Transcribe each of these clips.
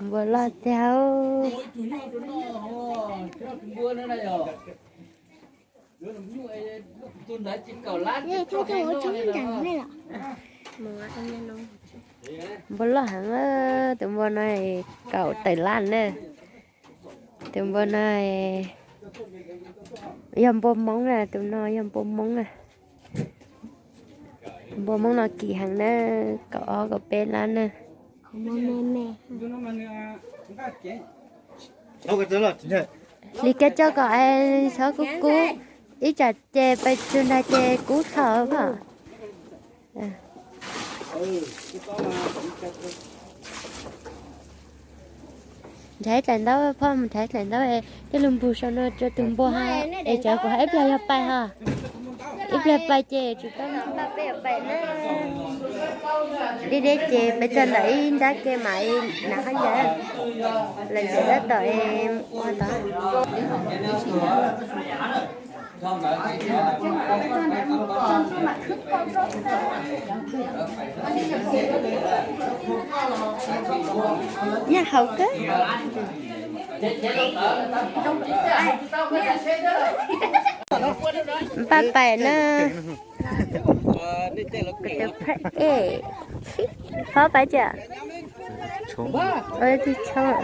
Npua loj tiag. Npua loj heev, tus npua no kaum tawm lab na. Tus npua no yog npua Hmoob na, tus no yog npua Hmoob na. Npua Hmoob no kim heev na, kaum ob kaum peb lab na. Hliv kiag tso kom es xyov kub kub, ib tsam ces pais txug nrag ces kub dhau pom. Nrhav ib dlaim ntaub, phauj, mus nrhav ib dlaim ntaub es coj lug npug sau no rua tug npua ha, es tsam kuv hais ib pliag yog pais ha. Ib pliag pais ces tsum tau npaj peb yuav pais na. Deb deb ces peb txog ntawm ib nrab ke mam li hnav khaub ncaws, lawm ces tab tom ua tod. Nyaj haus kawg. Npaj pais na. Tus phem, phob pais tsi? Tus tshoob.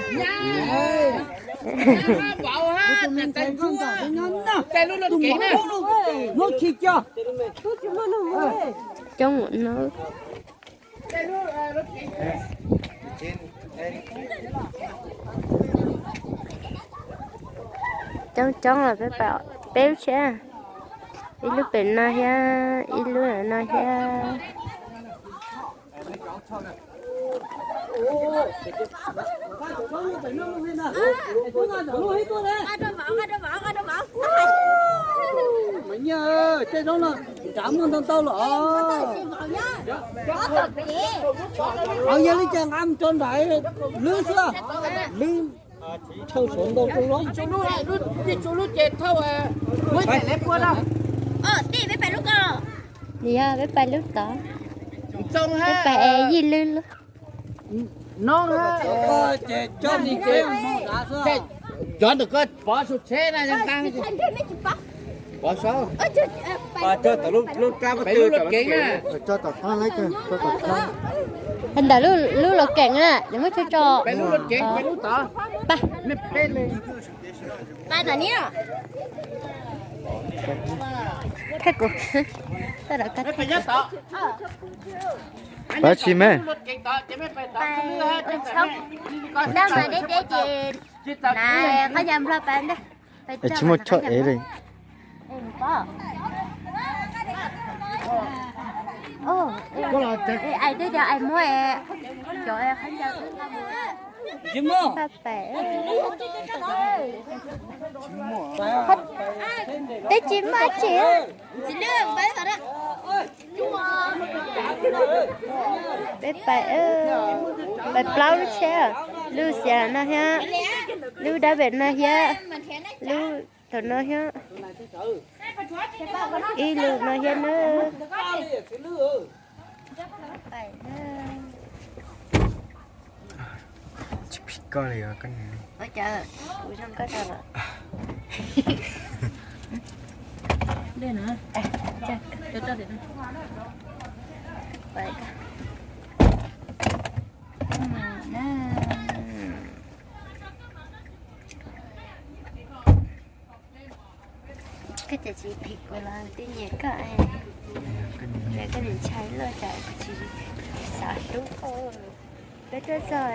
Coob no. Coob coob los peb pais peb lub tsheb, ib lub pem no thiab ib lub no thiab. Tej zaub no nrad muaj ntau ntau los. Yog li cas nqa mus rau nram lwb xwb, lwb thauj saum ntoo rau lub. Yog peb pais lub tod, peb pais yij lwb lub. Cov ntawm koj pov saum tsheb na, pov saum. Pais lub luj kev na. Ntawm lub luj kev na, nws muab tso tso. Pais ntawm ni. Thaj kuv. Pab tsis me. Dab mas deb deb ces na, qhov yas nplog pais ntag. Tsis muaj choj ev li. Ais twb tias ais muab cov qhov ncauj. Twb tsis muaj tsi. Peb pais, pais plaub lub tsheb, lub xiav no thiab, lub dab pem no thiab, lub thaum no thiab, ib lub no thiab na. Tsis phim koj li os koj niam. Koj cov tsis phim kuv los twb nyiam koj, koj niam ntshai luaj cas kuv tsis xav hlub. Peb tuaj txog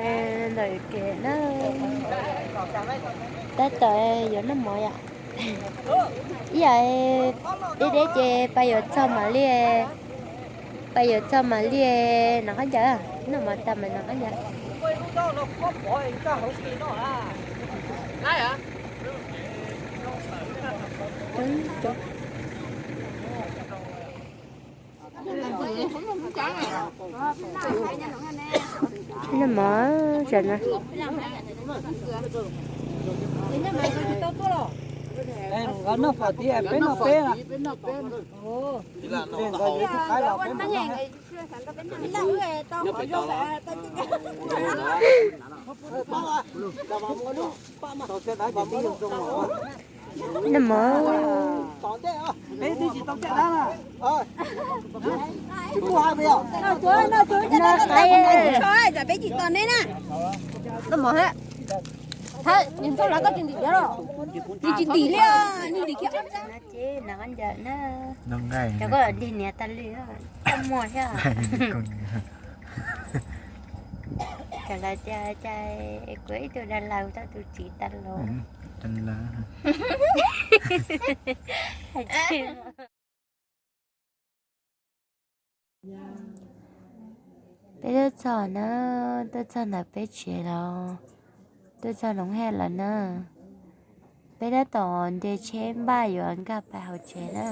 ntawm kev na, tab tom yuav noj mov yom. Ib yam deb deb ces pais yuav txog mam li Pais yuav txog mam li noj qab ncaws, noj mov tas mas noj qab ncaws. Noj mov tas na. Noj pom tias peb noj peb na. Noj mov. Noj mov. Thawb, nws ntaug lawv koj tsis ntim thiab los? Nws tsis ntim li, nws ntim kiag. Ces noj qab ncaws na. Cov koj dig niam tas li, koj muag thiab. Cov lawv tias cas kuv ib tug dab laug tau tus txiv tas los. Peb tuaj txog na, tuaj txog ntawm peb tsev los, tuaj txog Noov Hej lawm na. Peb tab tom nce tsheb npaj yuav nkag pais hauv tsev na.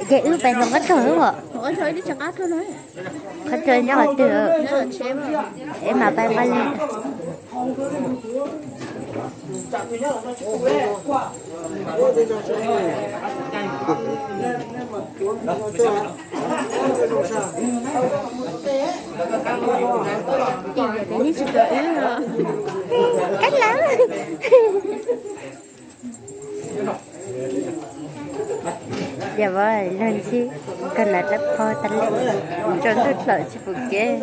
Ces wb pais hloov qab tsuag os. Qab tsuag nyob qhov twg? Es mam pais nqa li. Kab lawm. Yog luag ntsib koj na dab pog tas li, tsaus ntuj thaum tsis pom kev.